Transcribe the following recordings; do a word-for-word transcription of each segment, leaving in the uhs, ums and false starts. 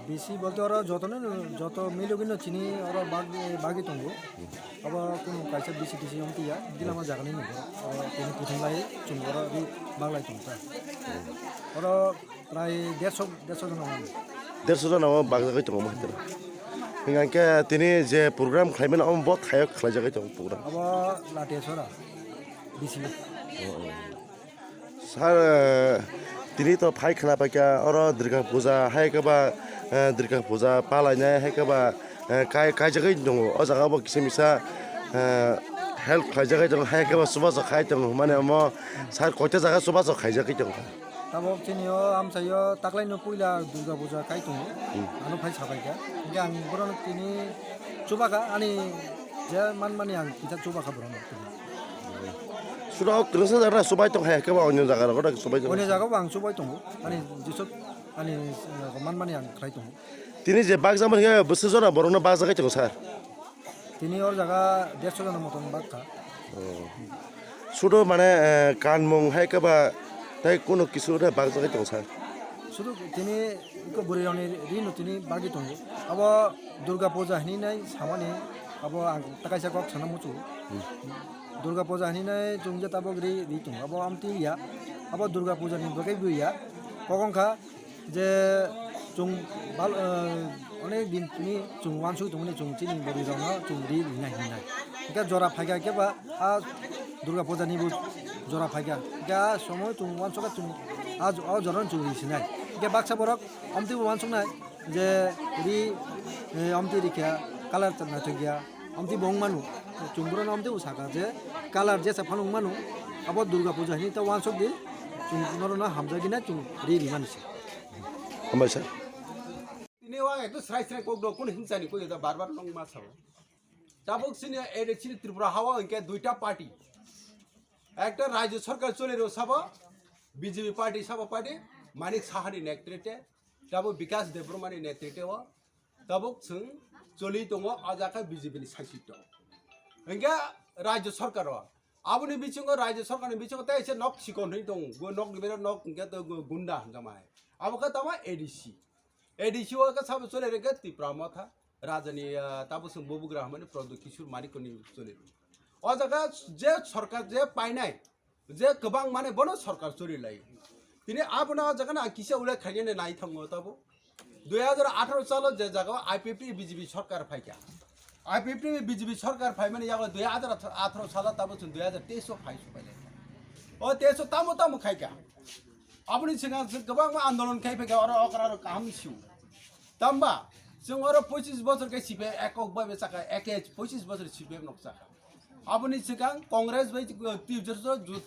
Bisi bolte oro jotono, joto milogino chini oro bag-, bagwi tongo. Abo kunu kaisa bisi tisi wng tiya, gilama jagani nungkha. Oro tini kuthum lai chwng oro ri baglai tongkha. Oro prai derso, derso jona wng. Derso jona o bagjagwi tongo mo hwnkhe. Hingkha khe tini je program khlaimani omo bo khayo khlaijagwi tongo program. Abo Latiasora, bisi. Sir, eh, tini to phai khna paikha, oro Durga Puja, hai khe ba, eh, Durga Puja palainai, hai khe ba, eh, kai-, kaijagwi tongo. O jaga bo kisa misa, eh, help khlaijagwi tongo, hai khe ba chubachu khai tongo. Mane omo sir koita jaga chubachu khaijagwi tongo. Tabok chini o amchaio taklaino puila Durga Puja kai tongo. Hmm. Ano phai sabaikha. Hingkhe ang borokno tini chubakha, ani je manmani ang kisa chubakha borokno. Sura o kwrwngsa jaga subai tong hai khe ba onyo jaga rogo da subai tong. Onyo jaga bo ang subai tongo. Ani jisok ani, uh, manmani ang khlai tongo. Tini je bakjak mani khe bwswk jora borokno bakjagwi tongo sir? Tini or jaga derso jona motom bakha. Sudo mane, eh, kanmung hai khe ba tei kuno kisu da bakjagwi tongo sir? Sudu tini iko bwrwi rokni ri no tini bagwi tongo. Abo Durga Puja hinwi nai samani abo ang takaisa kok sana muchungo. Durga Puja hinwi nai chwng je tabok ri, ri tongo. Abo amtwi ya. Abo Durga Puja ni bagwi bo ya. Kok wngkha je chwng bal, eh, onek din tini chwng uansuk tongmani chwng chini bwrwi rokno chwng ri rinai hinwi nai. Hingkhe jora phaikha khe ba a Durga Puja ni bo jora phaikha. Hingkhe a somoy chwng uansukha chwng a jo-, o jora no chwng ri sinai. Hingkhe baksa borok amtwi bo uansuknai je ri, eh, amtwi rikha colour naithok ya. Amtwi bo wng mano, chwng borokno amtwi bo sakha je colour jesa phano wng mano, abo Durga Puja hinwi ta uansuk di, chwng norokno hamjagwi na chwng ri ri mani se. Hambai sir. Tini o ang ekdom srai srai kok do, kunu himsani koi da bar bar nong ma sao. Tabuk sini A D C ni Tripura hawa hingke duita party. Ekta rajyo sarkar chole ro sabo B J P party sabo party Manik Saha ni netrite, tabuk Bikas Debbarma ni netrite o tabuk chwng choli tongo, o jaga B J P ni saichito. Hingke rajyo sarkar o, aboni bisingo rajyo sarkar ni bisingo tei se nok sikon hwnwi tongo, nok ni bero nok hingke to gunda hwnjama hai. Abo khe tamo A D C. A D C o khe sabo chole rwkhe Tipra Motha, rajani, ah, tabuk chwng bubugra hwnmani Pradyot Kishore Manikya ni chole rw. O jaga je sarkar je painai, je kwbang mane bono sarkar chori lai. Tini abono o jaga na kisa ulai khainani nai thango tabo. Dui hajar atharo salo je jaga o I P F T B J P sarkar phaikha. I P F T B J P sarkar phaimani yago dui hajar atharo salo tabo chwng dui hajar teis o phai supai lai. O teis o tamo tamo khaikha. Aboni swkang chwng kwbangma andolon khai phaikha oro okra oro kaham siu. Tamba chwng oro pochis bochor khe C P M ekok bai chakha, eke pochis bochor C P M nok chakha. Aboni swkang Congress bai twi jot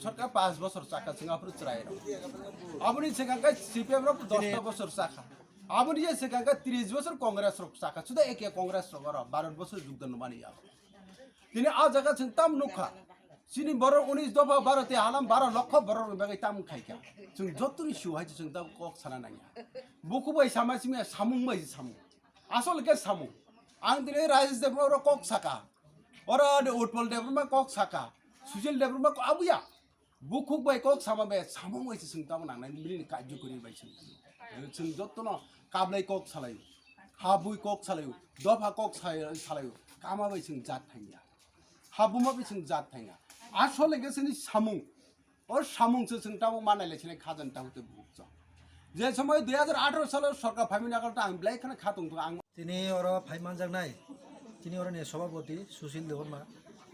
sarkar panch bochor chakha chwng aphuru chwrai rok. Aboni swkang khe C P M rok dosta bochor chakha. Aboni je swkang khe tris bochor Congress rok chakha. Suda eke Congress rok oro baro bochor jugdan mani ya. Tini a jaga chwng tam nukha. Chini borok unis dopha baro te halam baro lokho borok ni bagwi tam khaikha. Chwng jotoni siu hai chwng tam kok sana nangya. Buku bai sama simi samung bai samung. Asol khe samung. Ang tini Rajesh Debbarma oro kok saka. Oro de Utpal Debbarma kok saka. Sujil Debbarma ko abuya. Bukhuk bai kok sama bai samung bai se chwng tamo nangnai bini ni kajju kwrwi bai chwng. Chwng jottono kablai kok salaio, habwi kok salaio, dopha kok sa-, salaio, kama bai chwng jat thangya, habuma bai chwng jat thangya. Asol hwnkhe chini samung, o samung se chwng tamo manai lai sinai khajan tamo te bukhuk chwng. Je somoi dui hajar atharo salo sorkar phaimani akhal ta ang belai kheno kha tong tong ang. Tini oro phai manjaknai, tini oro ni sobhapoti Sushil Debbarma,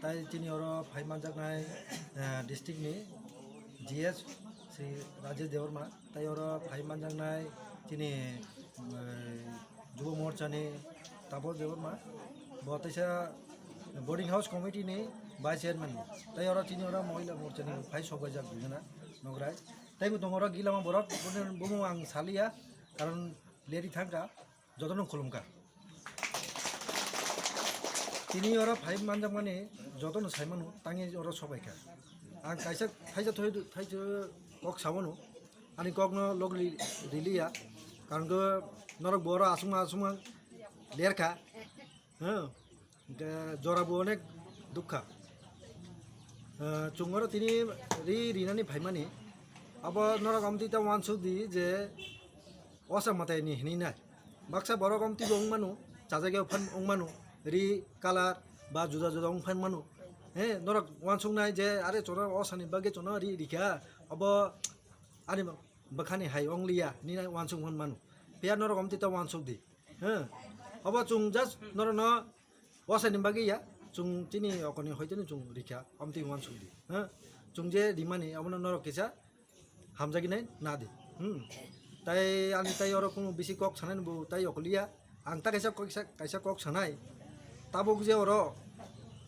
tai tini oro phai manjaknai, eh, district ni G S Sri Rajesh Debbarma, tai oro phai manjaknai tini, eh, Jubo Morcha ni Taposh Debbarma, bo teisa Boarding House Committee ni Vice Chairman, tai oro tini oro Mohila Morcha ni phai sokbaijak duijona nograi, tai bo tongo oro gilama borok, bumung ang saliya, karon leri thangkha. Jotono khulumkha. Tini oro phai manjakmani jotono saimano, tangwi oro sobaikha. Ang kaisa thaisa thoi-, thaisa kok sabono, ani kokno log li-, riliya. Karon khe norok bo oro aswkma aswkma lerkha. Hwnkhe jora bo onek dukha. Ah, chwng oro tini ri rinani phaimani. Abo norok amtwi ta uansuk di je osa mwtai ni hinwi nai. Baksa borok omtwi bo wng mano, chajagya wng mano, ri colour ba juda juda wng mano. He, norok uansuknai je, are chwngno o sani bagwi chwngno ri rikha, obo ani bwkhani hai wng liya, hinwi uansuk wng mano. Phiya norok omtwi ta uansuk di. He, obo chwng just norokno o sani bagwi ya, chwng chini okoni hoiteni chwng rikha, omtwi uansuk di. He, chwng je rimani, obono norok kisa hamjagwi nai na di. Hmm. Tai ani tai oro kunu bisi kok sanai bo tai okoliya. Ang ta kaisa kok, kaisa, kaisa kok sanai. Tabuk je oro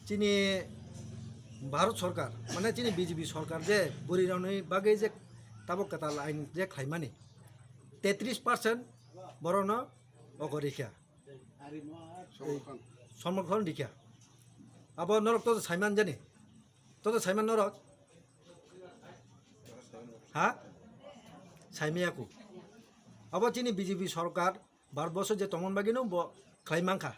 chini Bharat Sarkar, mane chini B J P sarkar je bwrwi rokni bagwi je tabuk kwtal ain je khlaimani, tetris percent borokno oko rikha. Somorthon. Somorthon rikha. Abo norok to saiman jani. To to saiman norok. Ha? Saimaya ku. Abo chini B J P sarkar, Bharat borso je tongmani bagwi no bo khlai mankha.